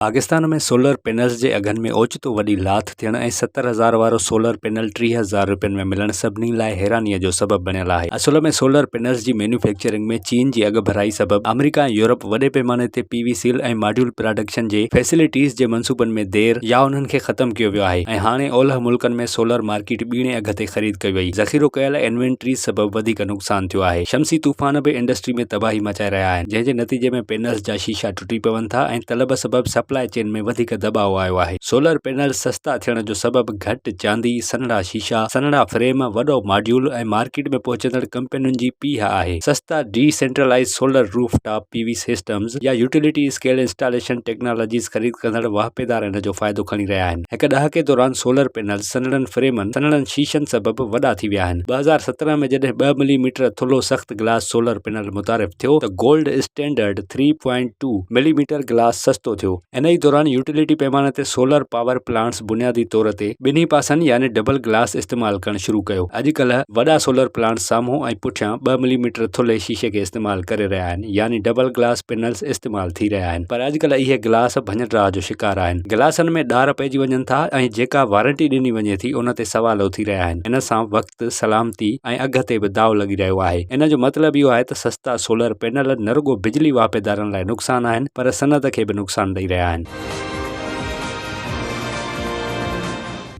Pakistan ۾ solar panels جي اگهن ۾ اوچتو وڏي لاٿ ٿيڻ ۽ 70,000 وارو سولر پينل 30,000 رپين ۾ ملڻ سڀني لاء حيرانيء جو سبب بڻيل آهي. اصل ۾ سولر پينلز جي مينوفيڪچرنگ ۾ چين جي اڳڀرائي سبب آمريڪا ۽ يورپ وڏي پيماني تي P V cell ۽ module production جي فيسلٽيز جي منصوبن ۾ دير يا انهن کي ختم ڪيو ويو آهي ۽ هاڻي اولهه ملڪن ۾ سولر مارڪيٽ ٻيڻي اگهه تي خريد ڪئي وئي. ذخيرو ڪيل انوينٽريز سبب وڌيڪ نقصان ٿيو آهي. شمسي طوفان به انڊسٽري ۾ تباهي مچائي رهيا آهن جنهن جي نتيجي ۾ پينلز جا شيشا ٽٽي پون ٿا ۽ طلب سبب سپلاء چين ۾ وڌيڪ دٻاء آيو آهي. سولر پينلز سستا ٿيڻ جو سبب گهٽ چاندي، سنهڙا شيشا، سنهڙا فريم، وڏو ماڊيول ۽ مارڪيٽ ۾ پهچندڙ ڪمپنين جي پيهه آهي. سستا decentralize solar rooftop P V systems يا يوٽيلٽي اسڪيل انسٽاليشن ٽيڪنالاجيز خريد ڪندڙ واهپيدار ان جو فائدو کڻي رهيا آهن. هڪ ڏهاڪي دوران سولر پينلز سنهڙن فريمن، سنهڙن شيشن سبب وڏا ٿي ويا آهن. 2017 ۾ جڏهن ٻه ملي ميٽر ٿلهو سخت گلاس سولر پينل متعارف ٿيو ته gold standard three point two millimetre glass سستو ٿيو. انهي دوران يوٽيلٽي پيماني تي سولر پاور پلانٽس بنيادي طور تي ٻنهي پاسن يعني ڊبل گلاس استعمال ڪرڻ شروع ڪيو. اڄڪلهه وڏا سولر پلانٽس سامهون ۽ پٺيان ٻه ملي ميٽر ٿلهي شيشي کي استعمال ڪري رهيا آهن يعني ڊبل گلاس پينلز استعمال ٿي رهيا آهن پر اڄڪلهه اهي گلاس ڀڃ ڊاهه جو شڪار آهن. گلاسن ۾ ڏار پئجي وڃن ٿا ۽ جيڪا وارنٽي ڏني وڃي ٿي ان تي سوال اٿي رهيا آهن. ان سان وقت سلامتي ۽ اگهه تي به داء لڳي رهيو آهي. ان جو مطلب اهو آهي ته سستا سولر پينل نه رڳو بجلي واهپيدارن لاء نقصان آهن پر صنعت کي به نقصان ڏئي رهيا آهن.